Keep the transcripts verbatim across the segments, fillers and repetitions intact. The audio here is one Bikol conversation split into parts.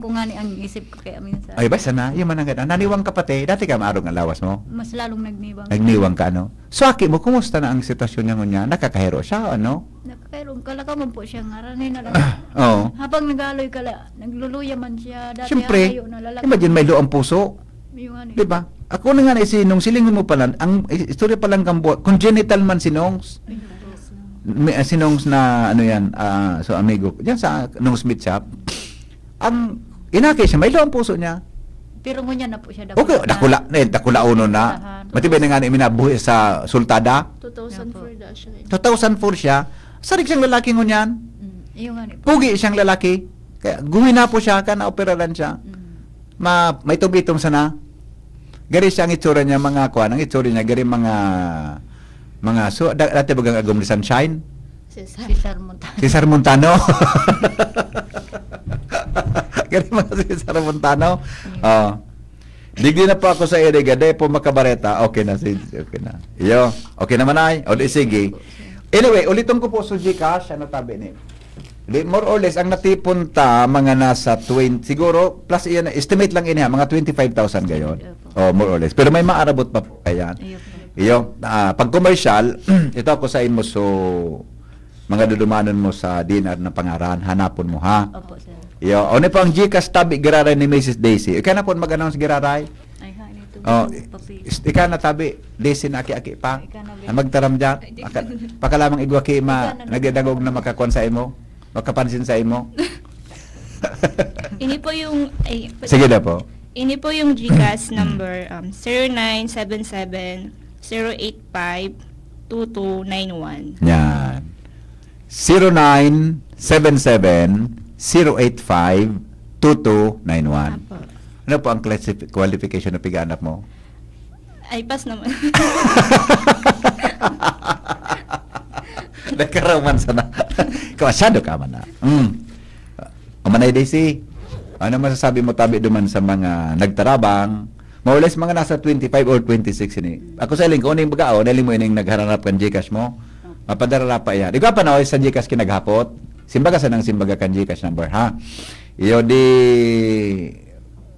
Kung ngani ang isip ko kaya minsan. Ay, basta na, yung mananggad. Naniwang ka pati, dati ka maarog ang lawas mo. Mas lalong nagniwang. Nagniwang ka, ano? So, aki mo, kumusta na ang sitwasyon niya ngunyan? Nakakahero siya, ano? Nakakairong kalaka man po siya, ngaranin na lang. Oo. Habang nag-aaloy ka la, nagluluya man siya. Dati Siyempre, ayaw na lalaki. Imagine, may luang puso. Yung ano, Di ba? Ako na nga na si Nongs, silingon mo pala, ang istorya palang kambuhat, congenital man si Nongs. May, ah, si Nongs na, ano yan, ah, so amigo, diyan sa Nongs Meat Shop, ang inaki siya, may luang puso niya. Pero ngunyan na po siya. Okay, dakula, eh, dakula uno na. Aha. Matibay na nga na iminabuhi sa sultada. two thousand four da siya. two thousand four siya. Sarig siyang lalaki ngunyan. Mm, yung ano po. Pugi siyang lalaki. Kaya guhinapo siya, ka naoperaran siya. Mm. Ma, may tubitom sana. Gari siya ang itsura niya, mga kuan, ang itsura niya, gari mga, mga, so, da, dati bagang agom ni Sunshine? Cesar. Cesar Montano. Cesar Montano. Gari mga Cesar Montano. Oh. Digdi na po ako sa ere, gade po makabareta. Okay na, si, okay na. Iyo, okay naman ay. O di, sige. Anyway, ulitin ko po sa GCash, ano tabi ni? Di, more or less, ang natipon ta, mga nasa twenty, siguro, plus iyan, estimate lang ini ha, mga twenty-five thousand gayon. Opo. Oh, more or less. Pero may maarabot pa po, ayan. Ayun po. Iyo, ah, pag commercial, ito ako sa imo, so, mga dudumanon mo sa D N R na pangaran, hanapon mo ha. Opo, sir. Iyo, ano po ang GCash tabi giraray ni Missus Daisy? Ikaw na po mag-announce giraray. Ay, ha, ito Oh, po, papi. is- ikaw na tabi, Daisy na aki-aki pa. Ikaw na, Ang magtaram dyan, Ay, di- paka, pakalamang igwa ki ma, Ikaw na, nagdadangog na makakuan sa imo, makapansin sa imo. Ini po yung, ay, Sige na po. Ini po yung GCash number, um, zero nine seven seven, zero eight five, two two nine one. Yan. zero nine seven seven, zero eight five, two two nine one. Apo. Ano po ang classif- qualification na piganap mo? Ay, pass naman. Nagkaraman sana. Kamasyado ka man na. Mm. Umanay, Daisy. Ano masasabi mo tabi duman sa mga nagtarabang? More or less, mga nasa twenty-five or twenty-six ini. Ako sa iling ko, uning baga, oh, nailing mo ining nagharanap kan GCash mo. Mapadarara pa iya. Di ko pa na, sa GCash kinaghapot. Simbaga sa nang simbaga kan GCash number, ha? Iyo di,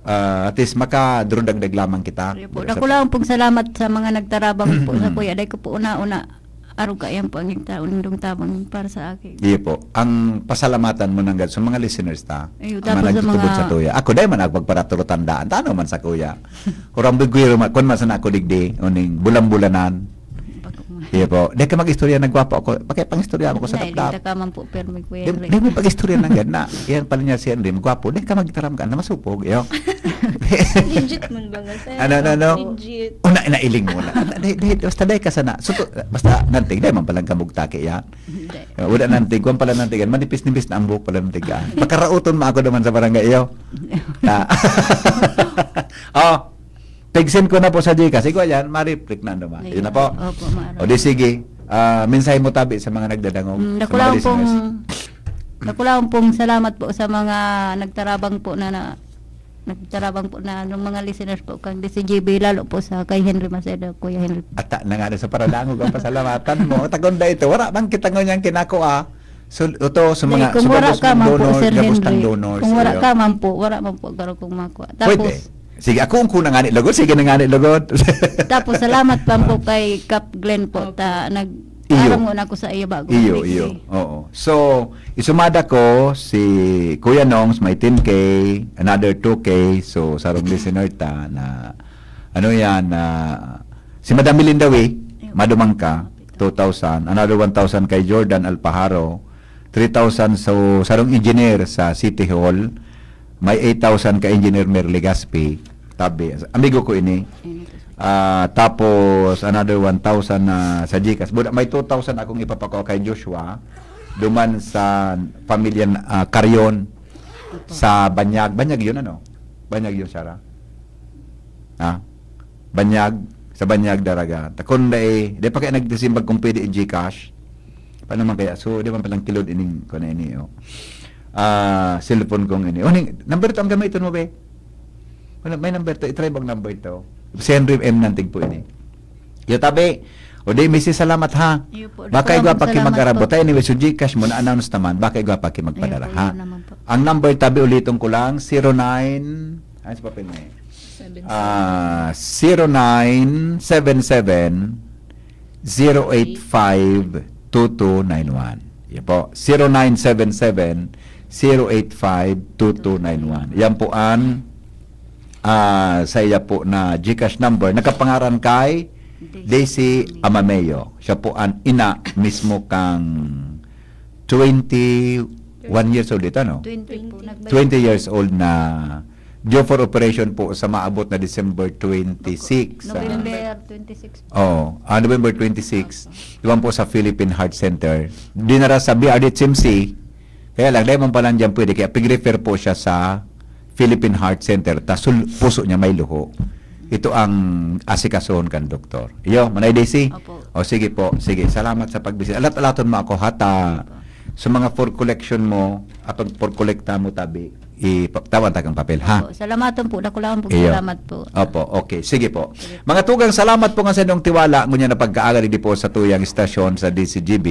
ah, at least makadrudagdag lamang kita. Ayun po. Di ba, sa Dako lang pong salamat sa mga nagtarabang po sa kuya. Dahil ko po una-una, arog ka yan po ang nagtaon nindong tabang para sa akin. Iyo po. Ang pasalamatan mo nanggad sa mga listeners ta. Ayun, Ang tapos sa nagtutubod mga sa tuya. Ako, dahil man ako pagparaturo tandaan. Tano man sa kuya. Kurang bigwiro man, kun man sana ako digdi, uning bulan-bulanan. Iyo po. Dahil ka mag-istorya, nagwapo ako. Pakipang-istorya mo ko sa Dahil taplap. dito ka man po, pero may kuya Di, Henry. di mo pag-istorya nanggad na. Yan pala niya si Henry. Magwapo. Dahil ka magtaram ka na masupog. Iyo. Legit man ba nga, sir? Ano, ano, ano? Legit. Una, nailing mo na. Dahil, dahil, basta dahil ka sana. Suto, basta nantig, dahil man palang kamugtaki yan. Hindi. Uh, wala nantig, kwan pala nantigan. Manipis-nipis na ang buhok pala nantigan. Pakarauton mo ako naman sa barangay iyo. Ta- oh, tig-send ko na po sa GCash. Ikaw yan, ma-reflect na naman. Yun na po. Opo, maaram. O di sige, ah, mensahe mo tabi sa mga nagdadangog, Mm, sa dako mga lang pong, listeners. dako lang pong salamat po sa mga nagtarabang po na, na nagtarabang po na ng mga listeners po kang D C G B, lalo po sa kay Henry Macedo, Kuya Henry. Ata na nga sa paralangog ang pasalamatan mo. Tagunda ito, wala bang kita ngunyan kinako, ah? So, ito, sa Dahil mga kung sa wala gabos ka ng man po, donor, Sir gabos ng Henry, donors, kung wala ayun. ka man po, wala man po garo kung makuha. Pwede. Tapos, Sige, ako ang kuna nga ni lugod. Sige na nga ni lugod. tapos salamat pa po kay Cap Glenn po, ta, nag, Iyo. aram mo na ako sa iyo bago Iyo, mag-, iyo. Oo. So, isumada ko si Kuya Nongs may ten K, another two K. So, sarong listener ta na, ano yan, na si Madam Melinda Wee, Iyo. madumang ka, two thousand. Another one thousand kay Jordan Alpajaro. Three thousand sa sarong engineer sa City Hall. May eight thousand kay Engineer Mer Legaspi. Tabi. Amigo ko ini. Ayun ito. Ah, tapos another one thousand na sa GCash. Buda, may two thousand akong ipapako kay Joshua. Duman sa pamilya, ah, Carion sa Banyag. Banyag yun, ano? Banyag yun, Sarah. Ha? Banyag, sa Banyag, Daraga. Takon na eh, di pa kaya nagdisimbag kung pwede i-GCash. Paano man kaya? So, di man palang kilod ining, kung na ini, oh. Ah, cellphone kong ini. Oh, ning, number to ang gamiton mo, be? Wala, may number to. I-try bang number to? Si Henry M. Nantig po ini. Yo, tabi. O di, Missus, salamat ha. Iyo po. Baka Salamat, igwa pa ki salamat mag-arabot. po. Anyway, so GCash mo na-announce naman. Baka igwa pa ki magpadara, Ayun po, ha? yun naman po. Ang number, tabi, uliton ko lang, zero nine, ano sa papel na eh? Ah, zero nine seven seven, zero eight five, two two nine one. Yan po, zero nine seven seven, zero eight five, two two nine one. Yan po ang, ah, sa iya po na GCash number. Nakapangaran kay Daisy Amameo. Siya po ang ina mismo kang twenty-one years old ito, no? Twenty po. Nag- twenty years old na due for operation po sa maabot na December twenty-six. Ah, November twenty-six po. Oo, ah, November twenty-six. Diyan po sa Philippine Heart Center. Dinara sa B R D H M C. Kaya lang, dahil man pala dyan pwede, kaya pig-refer po siya sa Philippine Heart Center. Ta sul-, puso niya may luho. Ito ang asikasuhon kan doktor. Iyo, Manay Daisy? Opo. O, sige po. Sige, salamat sa pagbisita. Alat-alaton mo ako, ha, ta Opo. Sa mga for collection mo, at ang for collecta mo, tabi, ipatawan ta kang papel, ha? Opo. Salamaton po. Dakulaon po. Iyo. Salamat po. Opo, okay. Sige po. Sige. Mga tugang, salamat po nga sa inyong tiwala. Ngunyan na pagkaaga digdi po sa tuyang istasyon sa D Z G B.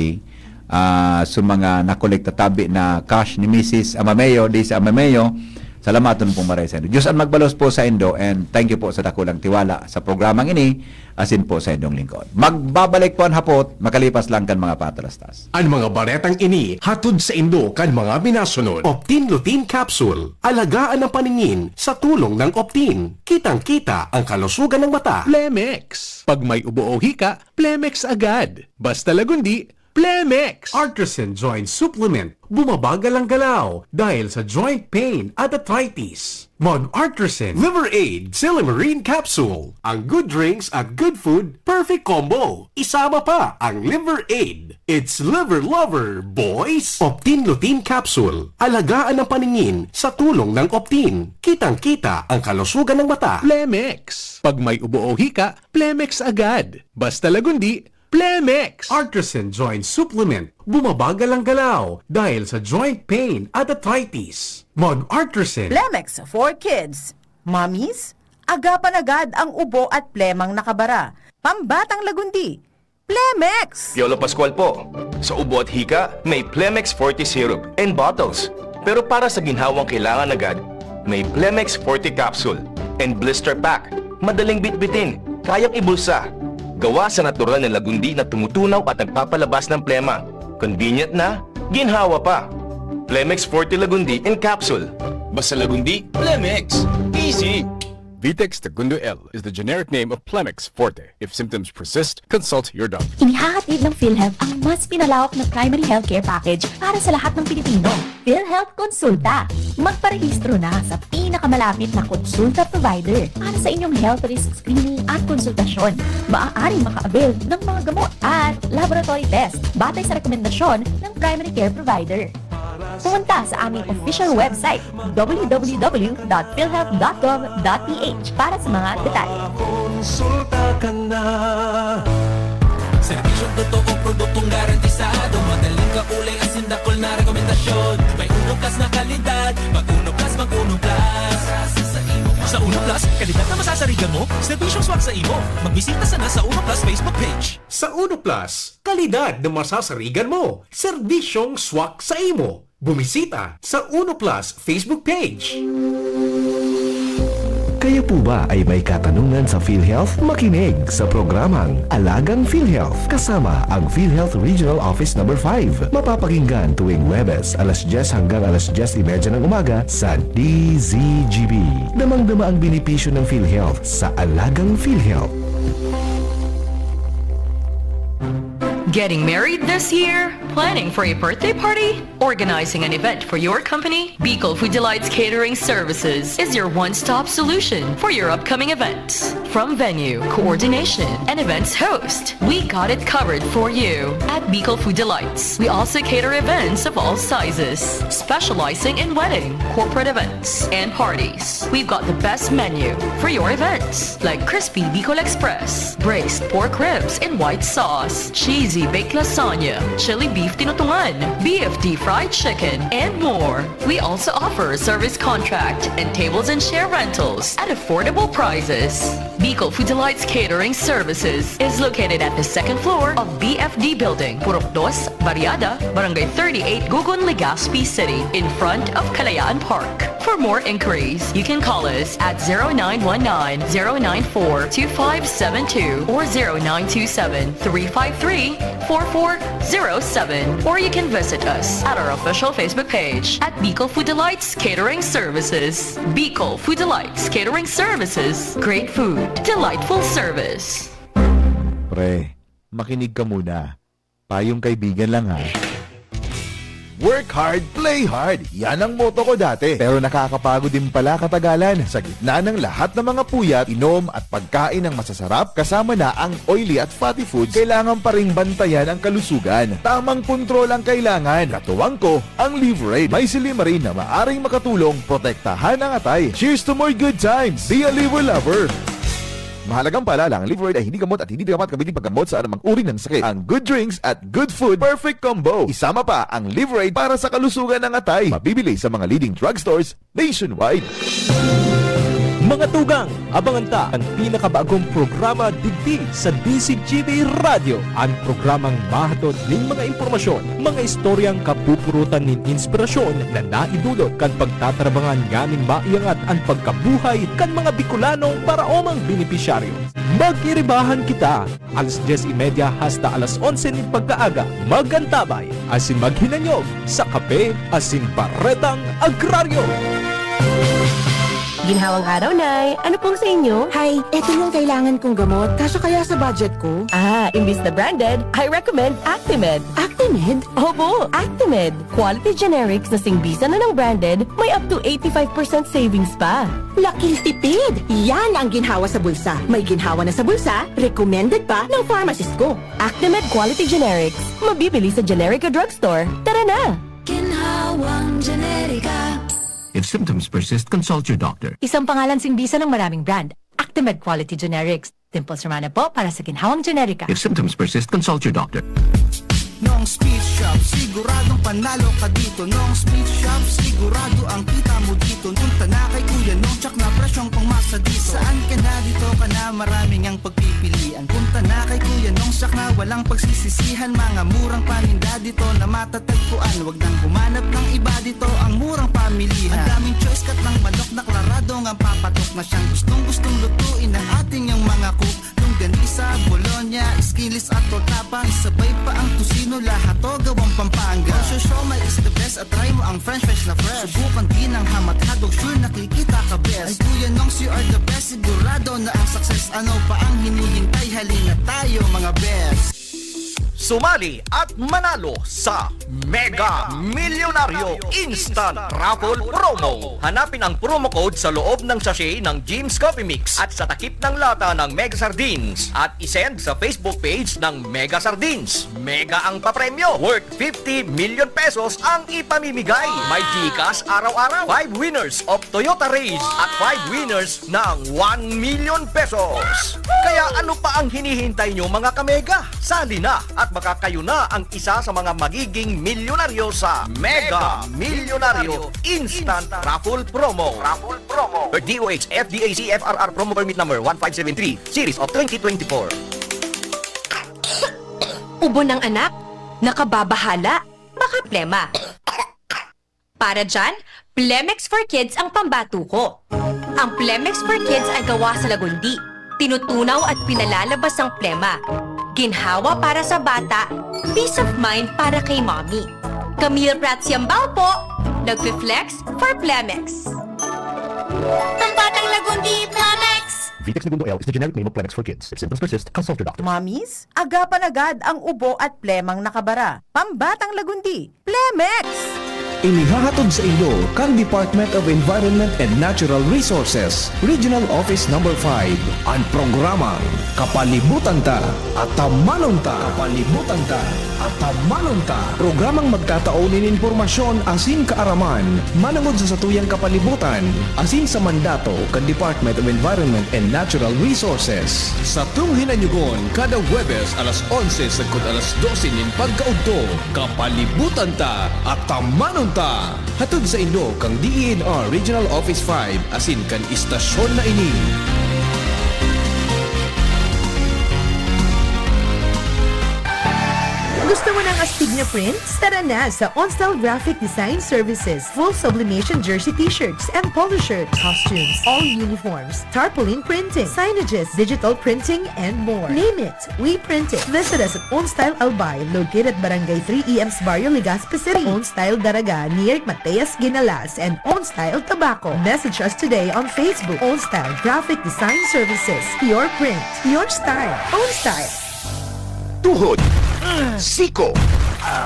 Ah, sa mga nakolekta tabi na cash ni Misis Amameo, Daisy Amameo, salamaton pong maray sa indo. Diyos ang magbalos po sa indo, and thank you po sa dakulang tiwala sa programang ini, asin po sa indong lingkod. Magbabalik po ang Hapot, makalipas lang kan mga patarastas. An mga baretang ini hatod sa indo kan mga minasunod. Optin Lutein Capsule. Alagaan ang paningin sa tulong ng Optin. Kitang-kita ang kalusugan ng mata. Plemex. Pag may ubo o hika, Plemex agad. Basta Lagundi, Plemex! Artresin Joint Supplement. Bumabagal ang galaw dahil sa joint pain at arthritis. Mag-Artresin Liver Aid Silymarin Capsule. Ang good drinks at good food, perfect combo. Isama pa ang Liver Aid. It's Liver Lover, boys! Optin Lutein Capsule. Alagaan ang paningin sa tulong ng Optin. Kitang-kita ang kalusugan ng mata. Plemex. Pag may ubo o hika, Plemex agad. Basta Lagundi, Plemex! Artresin Joint Supplement. Bumabagal ang galaw dahil sa joint pain at arthritis. Mag-Artresin. Plemex for kids. Mommies, agapan agad ang ubo at plemang nakabara. Pambatang Lagundi, Plemex! Piolo Pascual po. Sa ubo at hika, may Plemex Forte Syrup and bottles. Pero para sa ginhawang kailangan agad, may Plemex Forte Capsule and Blister Pack. Madaling bitbitin, kayang ibulsa. Gawa sa natural na lagundi na tumutunaw at nagpapalabas ng plema. Convenient na, ginhawa pa. Plemex Forte Lagundi in Capsule. Basta Lagundi, Plemex. Easy! Vitex Tagundo L is the generic name of Plemex Forte. If symptoms persist, consult your doctor. Inihahatid ng PhilHealth ang mas pinalawak na primary healthcare package para sa lahat ng Pilipino. PhilHealth Konsulta. Magparehistro na sa pinakamalapit na konsulta provider para sa inyong health risk screening at konsultasyon. Maaaring maka-avail ng mga gamot at laboratory test batay sa rekomendasyon ng primary care provider. Pumunta sa aming official website, w w w dot philhealth dot gov dot p h, para sa mga detalye. Konsulta ka na. Serbisyong totoo, produktong garantisado, madaling kaulay, asin dakul na rekomendasyon. May Uno Plus na kalidad, mag Uno Plus, mag Uno Plus. Sa Uno Plus, kalidad na masasarigan mo, serbisyong swak sa imo. Magbisita sana sa Uno Plus Facebook page. Sa Uno Plus, kalidad na masasarigan mo, serbisyong swak sa imo. Bumisita sa Uno Plus Facebook page. Kayo po ba ay may katanungan sa PhilHealth? Makinig sa programang Alagang PhilHealth kasama ang PhilHealth Regional Office Number five. Mapapakinggan tuwing Huwebes, alas dyes hanggang alas dyes y media ng umaga sa D Z G B. Damang-dama ang benepisyo ng PhilHealth sa Alagang PhilHealth. Getting married this year? Planning for a birthday party? Organizing an event for your company? Bicol Food Delights Catering Services is your one-stop solution for your upcoming events. From venue, coordination, and events host, we got it covered for you. At Bicol Food Delights, we also cater events of all sizes, specializing in wedding, corporate events, and parties. We've got the best menu for your events, like crispy Bicol Express, braised pork ribs in white sauce, cheesy baked lasagna, chili beef tinutungan, B F D fried chicken, and more. We also offer a service contract and tables and chair rentals at affordable prices. Bicol Food Delights Catering Services is located at the second floor of B F D Building, Purok Dos, Barriada, Barangay thirty-eight, Gugon, Legazpi City, in front of Kalayaan Park. For more inquiries, you can call us at zero nine one nine, zero nine four, two five seven two or zero nine two seven, three five three, four four zero seven, or you can visit us at our official Facebook page at Bicol Food Delights Catering Services. Bicol Food Delights Catering Services. Great food, delightful service. Pre, makinig ka muna. Payong kaibigan lang ha. Work hard, play hard. Yan ang motto ko dati. Pero nakakapagod din pala katagalan. Sa gitna ng lahat ng mga puyat, inom at pagkain ng masasarap, kasama na ang oily at fatty foods, kailangan pa ring bantayan ang kalusugan. Tamang kontrol ang kailangan. Katuwang ko, ang Liverade. May silymarin na maaring makatulong protektahan ang atay. Cheers to more good times! Be a Liver Lover! Mahalagang paalala, ang Liverade ay hindi gamot at hindi dapat gamitin paggamot sa anumang uri ng sakit. Ang good drinks at good food, perfect combo. Isama pa ang Liverade para sa kalusugan ng atay. Mabibili sa mga leading drugstores nationwide. Mga tugang, abangan ta an pinakabagong programa digdi sa D Z G B Radyo, an programang mahatod nin mga impormasyon, mga istoryang kapupurutan nin inspirasyon na naidulot kan pagtatrabangan nganing maiangat an pagkabuhay kan mga Bicolanong paraomang benepisyaryo. Mag-iribahan kita, alas dyes y media hasta alas onse nin pagkaaga. Mag-antabay asin maghinanyog sa Kape asin Baretang Agraryo. Ginhawang araw, Nay! Ano pong sa inyo? Hay, eto yung kailangan kong gamot. Kasya kaya sa budget ko? Ah, imbis na branded, I recommend Actimed. Actimed? Opo, Actimed. Quality generics na singbisan na ng branded, may up to eighty-five percent savings pa. Laking tipid! Yan ang ginhawa sa bulsa. May ginhawa na sa bulsa, recommended pa ng pharmacist ko. Actimed Quality Generics. Mabibili sa generic o drugstore. Tara na! Ginhawang Generika. If symptoms persist, consult your doctor. Isang pangalan singbisan ng maraming brand. Actimed Quality Generics. Dimples Romana po para sa ginhawang generika. If symptoms persist, consult your doctor. Nong Speed Shop, siguradong panalo ka dito. Nong Speed Shop, sigurado ang kita mo dito. Punta na kay Kuya Nong, tsak na presyong pangmasa dito. Saan ka na, dito ka na, maraming ang pagpipilian. Punta na kay Kuya Nong, tsak na walang pagsisisihan. Mga murang paninda dito na matatagpuan. Wag nang humanap ng iba dito. Ang murang pamilihan. Ang daming choice, kat ng manok na klarado ngang papatok na siyang gustong-gustong lutuin ng ating yung mga cook. Longganisa, bologna, skinless at tortapa. Isabay pa ang tocino, lahat to gawang Pampanga. Ang siomai is the best at try mo ang french fries na fresh. Subukan din ang ham at hotdog, sure nakikita ka best. Ay Kuya Nongs, you are the best, sigurado na ang success. Ano pa ang hinihintay? Halina tayo, mga best. Sumali at manalo sa Mega Milyonaryo Instant Raffle Promo. Hanapin ang promo code sa loob ng sachet ng Jim's Coffee Mix at sa takip ng lata ng Mega Sardines at isend sa Facebook page ng Mega Sardines. Mega ang papremyo, worth fifty million pesos ang ipamimigay. May GCash araw-araw, five winners of Toyota Raize at five winners ng one million pesos. Kaya ano pa ang hinihintay nyo, mga kamega? Sali na at baka kayo na ang isa sa mga magiging milyonaryo sa Mega Milyonaryo Instant Raffle Promo. Raffle Promo. Per D O H F D A C F R R Promo Permit Number one five seven three, Series of twenty twenty-four. Ubo ng anak, nakababahala, baka plema. Para dyan, Plemex for Kids ang pambato ko. Ang Plemex for Kids ay gawa sa lagundi. Tinutunaw at pinalalabas ang plema. Ginhawa para sa bata, peace of mind para kay mommy. Camille Prats Yambao po, nagfi-flex for Plemex. Pambatang lagundi, Plemex! Vitex Negundo L is the generic name of Plemex for Kids. If symptoms persist, consult your doctor. Mommies, agapan agad ang ubo at plemang nakabara. Pambatang lagundi, Plemex! Inihahatod sa inyo kan Department of Environment and Natural Resources, Regional Office Number five, an programang Kapalibutan Ta, Atamanon Ta. Kapalibutan Ta, Atamanon Ta. Programang magtatao nin impormasyon asin kaaraman manongod sa satuyang kapalibutan asin sa mandato kan Department of Environment and Natural Resources. Satong hinanyugon kada Huwebes alas onse sagkod alas dose nin pagkaudto. Kapalibutan Ta, Atamanon Ta. Hatod sa inyo kan D E N R Regional Office five asin kan istasyon na ini. Gusto mo ng astig na prints? Tara na sa Onstyle Graphic Design Services. Full sublimation jersey t-shirts and polo shirts, costumes, all uniforms, tarpaulin printing, signages, digital printing, and more. Name it. We print it. Visit us at Onstyle Albay, located at Barangay three E M, Barrio Legazpi City. Onstyle Daraga, near Mateas Ginalas, and Onstyle Tabaco. Message us today on Facebook. Onstyle Graphic Design Services. Your print, your style. Onstyle. Tuhod, siko,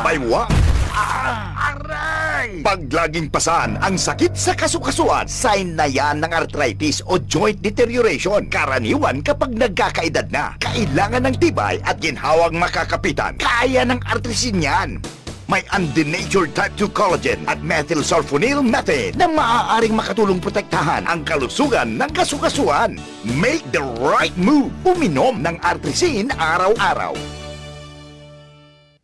baywa, aray! Pag laging pasan ang sakit sa kasukasuan, sign na yan ng arthritis o joint deterioration. Karaniwan kapag nagkakaedad na, kailangan ng tibay at ginhawang makakapitan. Kaya ng artrisin yan. May undenatured type two collagen at methylsulfonyl methane na maaaring makatulong protektahan ang kalusugan ng kasukasuan. Make the right move. Uminom ng Artrisin araw-araw.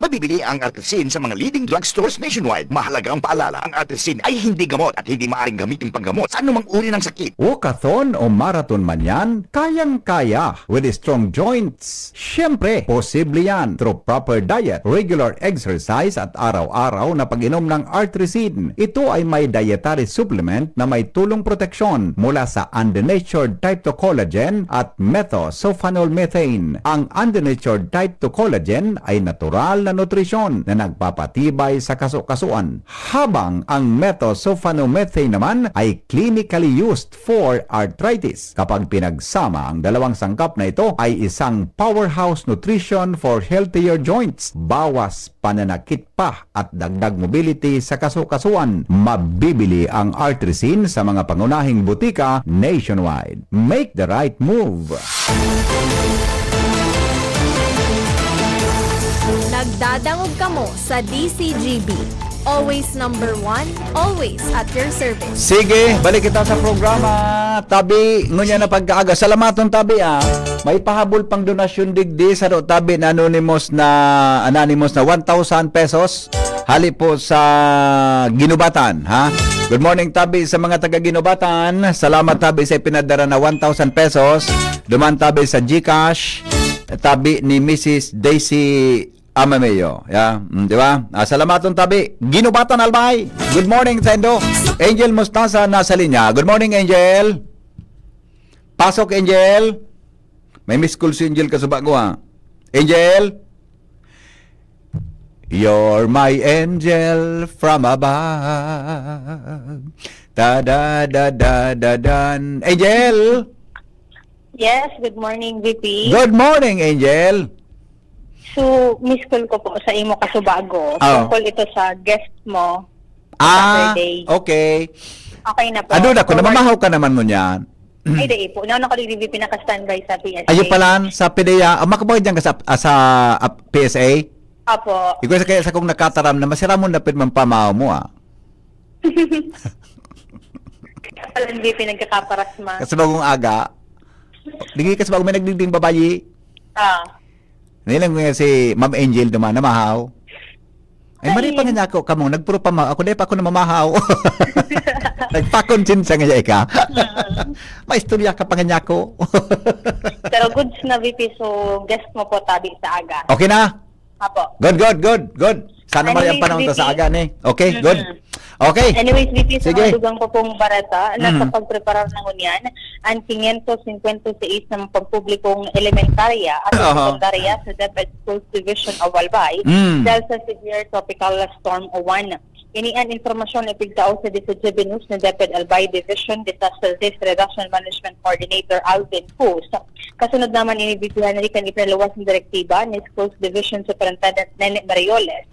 Mabibili ang Artrisin sa mga leading drugstores nationwide. Mahalagang paalala, ang Artrisin ay hindi gamot at hindi maaaring gamitin panggamot sa anumang uri ng sakit. Walkathon o marathon man yan, kayang-kaya with strong joints. Siyempre, posible yan through proper diet, regular exercise at araw-araw na pag-inom ng Artrisin. Ito ay may dietary supplement na may tulong proteksyon mula sa undenatured type two collagen at methylsulfonyl methane. Ang undenatured type two collagen ay natural na nutrisyon na nagpapatibay sa kasukasuan, habang ang methylsulfonyl methane naman ay clinically used for arthritis. Kapag pinagsama, ang dalawang sangkap na ito ay isang powerhouse nutrition for healthier joints, bawas pananakit pa at dagdag mobility sa kasukasuan. Mabibili ang Artrisin sa mga pangunahing butika nationwide. Make the right move! Nagdadangog kamo sa D C G B. Always number one, always at your service. Sige, balik kita sa programa. Tabi, ngunya na pagkaaga. Salamaton, Tabi, ah. May pahabol pang donasyon digdi sa do, Tabi, na anonymous na, anonymous na one thousand pesos. Hali po sa Ginubatan, ha? Good morning, Tabi, sa mga taga Ginubatan. Salamat, Tabi, sa ipinadara na one thousand pesos. Duman, Tabi, sa GCash. Tabi ni Missus Daisy Amameo. Yeah? Mm, di ba? Ah, salamaton, Tabi. Ginubatan, Albay. Good morning, Tendo. Angel Mustasa nasa linya. Good morning, Angel. Pasok, Angel. May miss call si Angel kasuba ko, ha. Angel? You're my angel from above. Ta da da da da dan. Angel! Yes, good morning, V P. Good morning, Angel. So, miss call ko po sa imo kasubago. Ah. Tungkol ito sa guest mo. Ah, Saturday. Okay. Okay na po. Ano na, kung Forward- namamahaw ka naman mo niyan. Ay, dai po. Nauna ko din V P naka-standby sa P S A. Ayun pala, sa PDEA, ah, makabayad dyan ka sa, ah, sa ah, P S A? Apo. Ikaw sa kaya sa kong nakataram na masiramon na pirmang pamahaw mo, ah. Pala V P nagkakaparas ma. Kasi bagong aga, digdi kasi bagong may nagdigding babayi. Ah. Nilang ko nga si Ma'am Angel duman, namahaw. Ay, mali pa nga niya ako, kamong nagpuro pamahaw. Ako, di pa ako namamahaw. Nagpakonsensya nga ika. Maistorya ka pa nga niya ako. Pero goods na V P, so guest mo po tabi sa aga. Okay na? Apo. Good, good, good, good. Sana mali ang Anyways, panahon to sa V P. aga ni. Okay, good. Mm-mm. Okay. Anyways, V P, sa Sige. mga dugang pa pong barata, nasa Mhm. pagpreparar na ngunyan ang quinientos cincuenta y seis na mga pampublikong elementarya at Aha. sekundarya sa DepEd Schools Division of Albay Mm. dahil sa severe tropical storm Juan. Ini an impormasyon na ipigtao sa D C G B News na DepEd Albay Division Disaster Risk Reduction Management Coordinator Alvin Cruz. Kasunod naman ini, V P, Henry, kan ipinaluwas na direktiba ni Schools Division Superintendent Nene Marioles.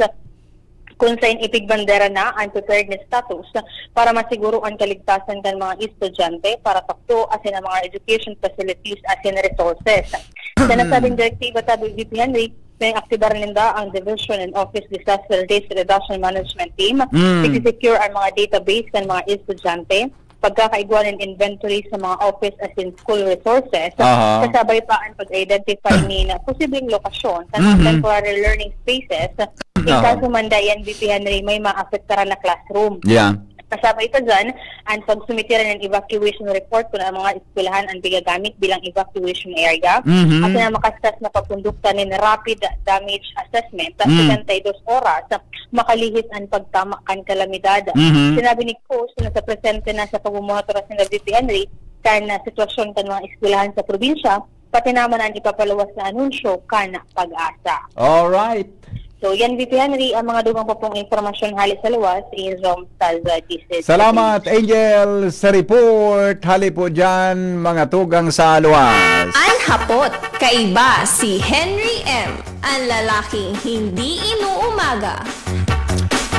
kun saen ipigbandera na an preparedness status para masiguro an kaligtasan kan mga estudyante, paratukdo asin an mga education facilities asin resources. Sa nasabing direktiba, tabi V P Henry, may aktibar ninda ang Division and Office Disaster Risk Reduction Management Team, Mm. pag-secure ang mga database kan mga estudyante, pagkakaigwa nin inventory sa mga office asin school resources, Aha. kasabay pa ang pag-identify nin posibleng lokasyon sa mga Mhm. temporary learning spaces, in Aha. kaso man dayan, V P Henry, may maapektaran na classroom. Yeah. Kasabay pa dyan, ang pagsumitir ng evacuation report kung ang mga eskwelahan ang pigagamit bilang evacuation area. Mhm. At ang makastas na pagkondukta nin rapid damage assessment sa Mm. setenta y dos oras, makalihis ang pagtama kan kalamidad. Mhm. Sinabi ni Coast na sa presente na sa pagmumonitor sa V P Henry kan, ah, sitwasyon kan mga eskwelahan sa probinsya, pati naman ang ipapaluwas na anunsyo kan PAGASA. Alright. So, yan, V P Henry, ang mga dugang pa pong impormasyon hali sa luwas, si Jerome Salva, G C. Salamat, Angel, sa report. Hali po dyan, mga tugang sa luwas. An hapot, kaiba si Henry M, ang lalaking hindi inuumaga.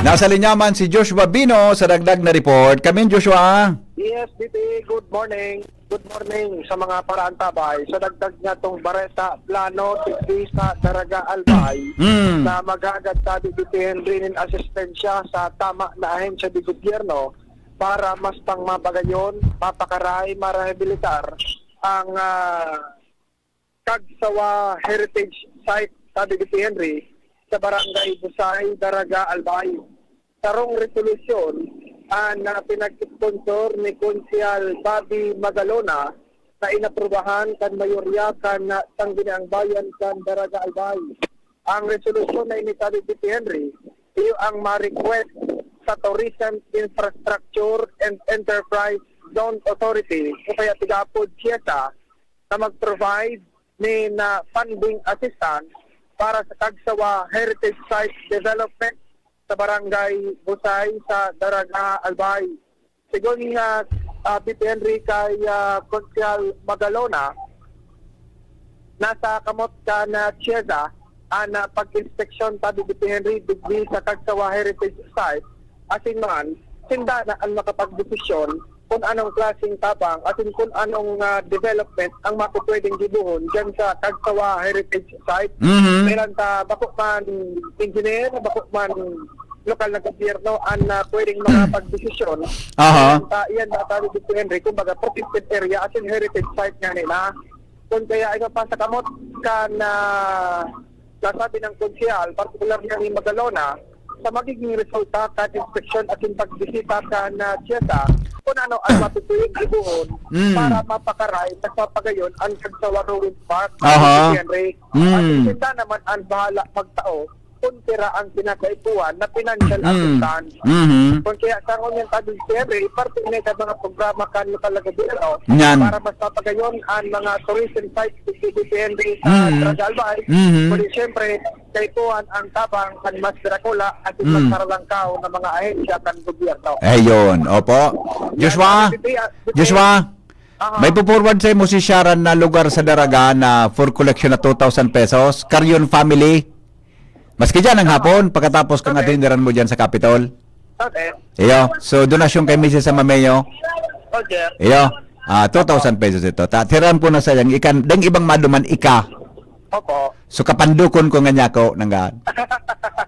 Nasa linya man si Joshua Bino sa dagdag na report. Kamin, Joshua. Yes, B P, good morning. Good morning sa mga paraantabay. Sa dagdag niya tong bareta, plano digdi sa Daraga Albay Mm. na maghagad sa B P Henry nin asistensya sa tama na ahensya de gobyerno para mas pang mabagayon, mapakaray, marehabilitar ang, ah, Kagsawa Heritage Site sa B P Henry sa Barangay Busay, Daraga, Albay. Sarong resolusyon an, ah, pinag-sponsor ni Konsehal Bobby Magalona na inaprubahan kan mayorya kan, ah, Sangguniang Bayan kan Daraga, Albay. Ang resolusyon na ini, sabi ni Henry, iyo ang ma-request sa Tourism Infrastructure and Enterprise Zone Authority o kaya tigapod, TIEZA, na mag-provide nin, ah, funding assistance para sa Kagsawa Heritage Site Development sa Barangay Busay sa Daraga, Albay. Sigon nga, ah, B P Henry kay, ah, Konsehal Magalona, nasa kamot kan, ah, TIEZA an, ah, pag-inspeksyon, sabi ni Henry, digdi sa Kagsawa Heritage Site. Asin man, sinda na ang makapagdesisyon kung anong klaseng tabang asin kung anong, ah, development ang mapupwedeng gibohon diyan sa Kagsawa Heritage Site. Mhm. Meron ta, bako man engineer, bako man lokal na gobyerno ang, ah, pwedeng makapagdesisyon. Aha. Meron ta, iyan na, sabi ni Henry, kumbaga, protected area asin heritage site nga nila. Kung kaya ipapasa kamot kan, ah, nasabi ng konsehal, partikular na ni Magalona, sa magiging resulta kan inspeksyon asin pagbisita kan, ah, TIEZA, kung ano ang matutuwing gibohon Mm. para mapakaray, mas mapagayon ang Kagsawa Ruins Park. Aha. Henry. Mm. At sinda naman ang bahala magtao kung pira ang kinakaipuhan na financial Mm. assistance. Mhm. Kung kaya sa ngunyan, sabi ni Henry, parte na sa mga programa kan lokal na gobyerno Yan. para mas mapagayon ang mga tourism sites ni Henry sa Mm. Daraga, Albay. Mhm. Kundi siyempre, kaipuhan ang tabang kan mas Dracula at Mm. mas maralangkaw na mga ahensya kan gobyerno. Ayun, opo. Yan, Joshua, sabi ni P P, ah, Joshua, Aha. may pu-forward sa imo si Sharon na lugar sa Daraga na for collection na two thousand pesos. Carrion family. Maski dyan ang Aha. hapon, pagkatapos kang Okay. atenderan mo dyan sa Capitol. Okay. Iyo. So, donasyon kay Missus Amameo. Okay. Iyo. Ah, two thousand pesos ito. Ta, tiram ko na sa yang ikan, dang ibang maduman ika. Opo. So, kapandukon ko nga niya ko, nanggaan.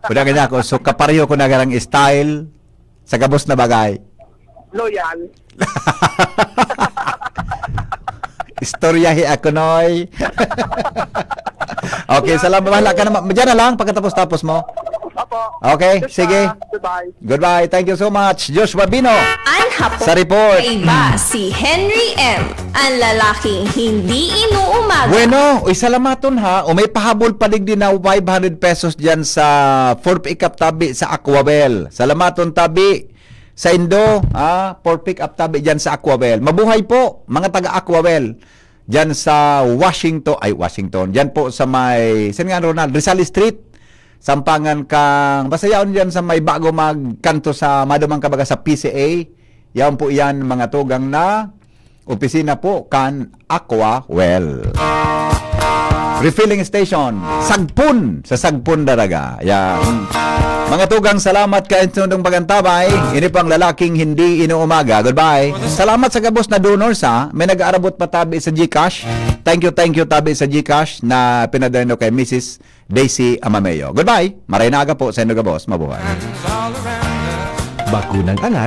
Kuda nga niya ko, so, kapareho ko na garang style sa gabos na bagay. Loyal. Istoryahi ako, Noy. Okay, salamat. Bahala ka naman. Diyan na lang, pagkatapos-tapos mo. Opo. Okay, Just, sige. ah, goodbye. Goodbye. Thank you so much, Joshua Bino. An hapon Sa report. kaiba si Henry M, ang lalaking hindi inuumaga. Bueno, uy, salamaton ha. O may pahabol pa digdi na five hundred pesos dyan sa four pick up tabi sa Aquawell. Salamaton tabi sa indo, ha? Four pick up tabi dyan sa Aquawell. Mabuhay po, mga taga Aquawell. Dyan sa Washington, ay, Washington. Dyan po sa may, saan nga, Ronald? Rizal Street. Sampangan kang, basta yaon dyan sa may bago magkanto sa madumang kabaga sa P C A. Yaon po yan, mga tugang na opisina po kan Aquawell. Refilling station. Sagpon. Sa Sagpon Daraga. Yan. Mga tugang, salamat kaayon sa pag-antabay. Ini pang lalaking hindi inuumaga. Goodbye. Salamat sa gabos na donors, ha. May nag-aarabot pa tabi sa GCash. Thank you, thank you tabi sa GCash na pinadala kay Missus Daisy Amameo. Goodbye. Maray na aga po sa inyo gabos. Mabuhay. Bakunang alas